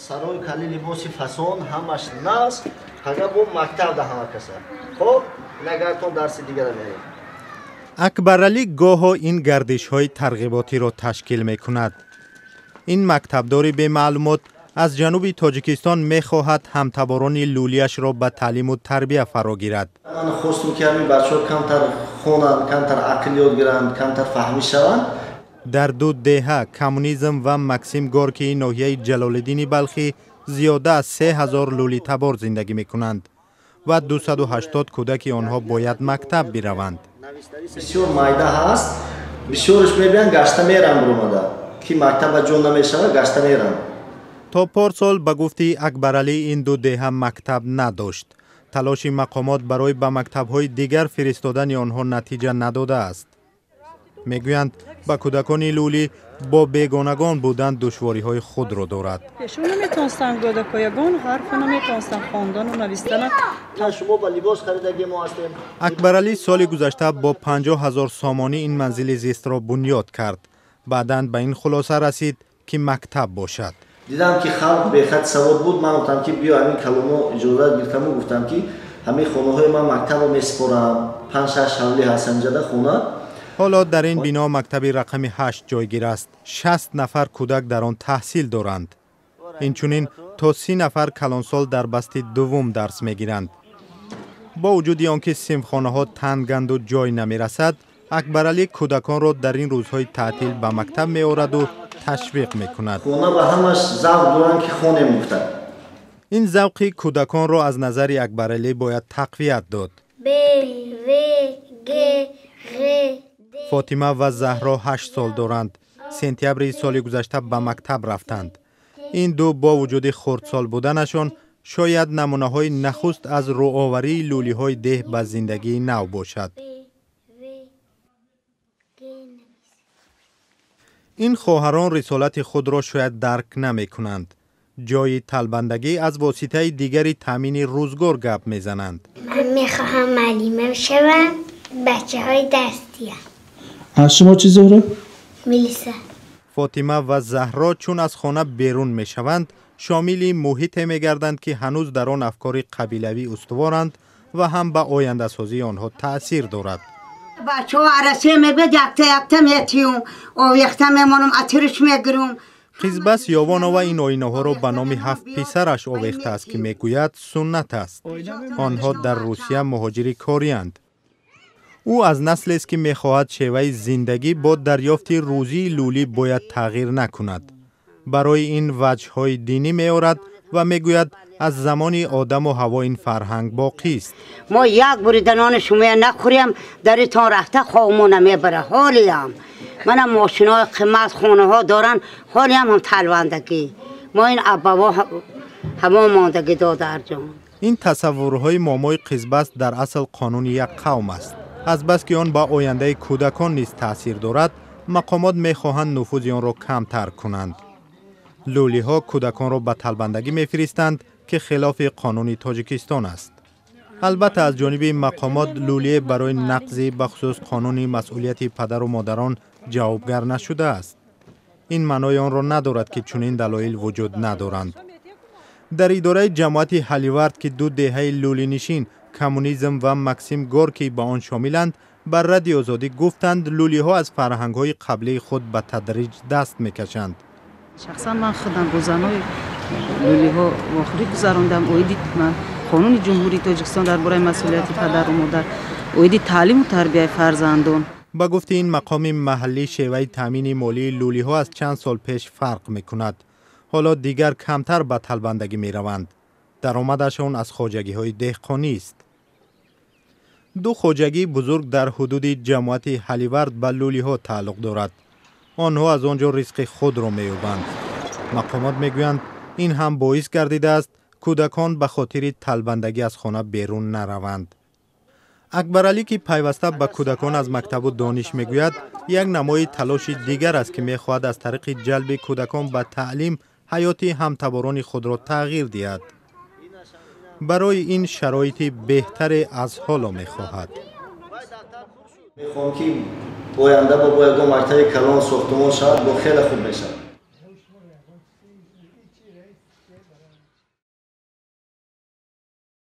Сарои кали либоси фасон ҳамаш нас, ҳага бо мактаб да ҳама каса. Хоб, нагартон дарси дигара мерем. Акбаралӣ гоҳо ин гардишҳои тарғиботиро ташкил мекунад. Ин мактабдори бемаълумот аз ҷануби Тоҷикистон мехоҳад ҳамтаборони лӯлияшро ба таълиму тарбия фаро гирад. Ман хостум, ки ҳамин бачаҳо камтар хонанд, камтар ақл ёд гиранд, камтар фаҳмӣ шаванд. Дар ду деҳа, Коммунизм ва Максим Горкии ноҳияи Ҷалолиддини Балхӣ, зиёда аз 3000 лӯлитабор зиндагӣ мекунанд ва 280 кӯдаки онҳо бояд мактаб бираванд. Бисёр майда ҳаст, бисёрш мебиёнд, гашта меранд, буромада ки мактаба ҷо намешавад, гашта меранд. То порсол, ба гуфти Акбаралӣ, ин ду деҳа мактаб надошт. Талоши мақомот барои ба мактабҳои дигар фиристодани онҳо натиҷа надодааст. Мегӯянд, ба кӯдакони лӯлӣ бо бегонагон будан душвориҳои худро дорад. Пешо наметонистанд, кӯдако ягон ҳарфо наметонистанд хондану навистана. Шумо ба либос харидаги мо ҳастем. Акбаралӣ соли гузашта бо 50 000 сомонӣ ин манзили зистро бунёд кард. Баъдан ба ин хулоса расид, ки мактаб бошад. Дидам, ки халқ бехат савод буд. Ман гуфтам, ки биё, ҳамин каломо иҷозат гирифтаму гуфтам, ки ҳамин хонаҳои ман мактабро месупорам. Панҷ шаш ҳавлӣ ҳаст ҳаминҷада хона. Ҳоло дар ин бино мактаби рақами 8 ҷойгир аст. 60 нафар кӯдак дар он таҳсил доранд. Инчунин то 30 нафар калонсол дар басти дуввум дарс мегиранд. Бо вуҷуди он ки синфхонаҳо танганду ҷой намерасад, Акбаралӣ кӯдаконро дар ин рӯзҳои таътил ба мактаб меораду ташвиқ мекунад. Хона ба ҳамаш завқ доранд, ки хонем гуфта. Ин завқи кӯдаконро аз назари Акбаралӣ бояд тақвият дод. Б, В, Г, Ғ. Фотима ва Заҳро 8 сол доранд. Сентябри соли гузашта ба мактаб рафтанд. Ин ду бо вуҷуди хурдсол буданашон шояд намунаҳои нахуст аз рӯоварии лӯлиҳои деҳ ба зиндагии нав бошад. В, Г. Ин хоҳарон рисолати худро шояд дарк намекунанд. Ҷои талбандагӣ аз воситаи дигари таъмини рӯзгор гап мезананд. Ман мехоҳам муаллима шавам, бачаҳои дарс диҳам. Аз шумо чӣ, Зуҳро? Милиса. Фотима ва Заҳро чун аз хона берун мешаванд, шомили муҳите мегарданд, ки ҳанӯз дар он афкори қабилавӣ устуворанд ва ҳам ба ояндасозии онҳо таъсир дорад. Бачаҳо арасе мебиад, якта якта метиюм, овехта мемонам, атириш мегирум. Қизбас Ёвонова ин оинаҳоро ба номи ҳафт писараш овехтааст, ки мегӯяд, суннат аст. Онҳо дар Русия муҳоҷири корианд. Ӯ аз наслест, ки мехоҳад шеваи зиндагӣ бо дарёфти рӯзии лӯлӣ бояд тағйир накунад. Барои ин ваҷҳҳои динӣ меорад ва мегӯяд, аз замони Одаму Ҳаво ин фарҳанг боқист. Мо як бурида нони шумоя нахӯрем, даритон рафта ховмона мебара. Ҳолиям мана мошинои қимат, хонаҳо доранд, ҳолиям ҳам талвандагӣ. Мо ин абаво ҳамон мондагӣ, додарҷон. Ин тасаввурҳои момои Қизбас дар асл қонуни як қавм аст. Азбаски он ба ояндаи кӯдакон низ таъсир дорад, мақомот мехоҳанд нуфузи онро камтар кунанд. Лӯлиҳо кӯдаконро ба талбандагӣ мефиристанд, ки хилофи қонуни Тоҷикистон аст. Албатта, аз ҷониби мақомот лӯлие барои нақзи бахусус қонуни масъулияти падару модарон ҷавобгар нашудааст. Ин маънои онро надорад, ки чунин далоил вуҷуд надоранд. Дар идораи ҷамоати Ҳаливард, ки ду деҳаи лӯлинишин, Коммунизм ва Максим Горкий, ба он шомиланд, ба Радиои Озодӣ гуфтанд, лӯлиҳо аз фарҳангҳои қаблии худ ба тадриҷ даст мекашанд. Шахсан ман худам бо занои лӯлиҳо вохӯрӣ гузарондам оиди қонуни Ҷумҳурии Тоҷикистон дар бораи масъулияти падару модар оиди таълиму тарбияи фарзандон. Ба гуфти ин мақоми маҳаллӣ, шеваи таъмини молии лӯлиҳо аз чанд сол пеш фарқ мекунад. Ҳоло дигар камтар ба талбандагӣ мераванд. Даромадашон аз хоҷагиҳои деҳқонист. Ду хоҷагии бузург дар ҳудуди ҷамоати Ҳаливард ба лӯлиҳо тааллуқ дорад. Онҳо аз он ҷо ризқи худро меёбанд. Мақомот мегӯянд, ин ҳам боис гардидааст, кӯдакон ба хотири талбандагӣ аз хона берун нараванд. Акбаралӣ, ки пайваста ба кӯдакон аз мактабу дониш мегӯяд, як намои талоши дигар аст, ки мехоҳад аз тариқи ҷалби кӯдакон ба таълим ҳаёти ҳамтаборони худро тағйир диҳад. Барои ин шароити беҳтаре аз ҳоло мехоҳад. Мехоҳам, ки оянда бо ягон мактаби калон сохтумон шавад, бо хеле хуб мешавад.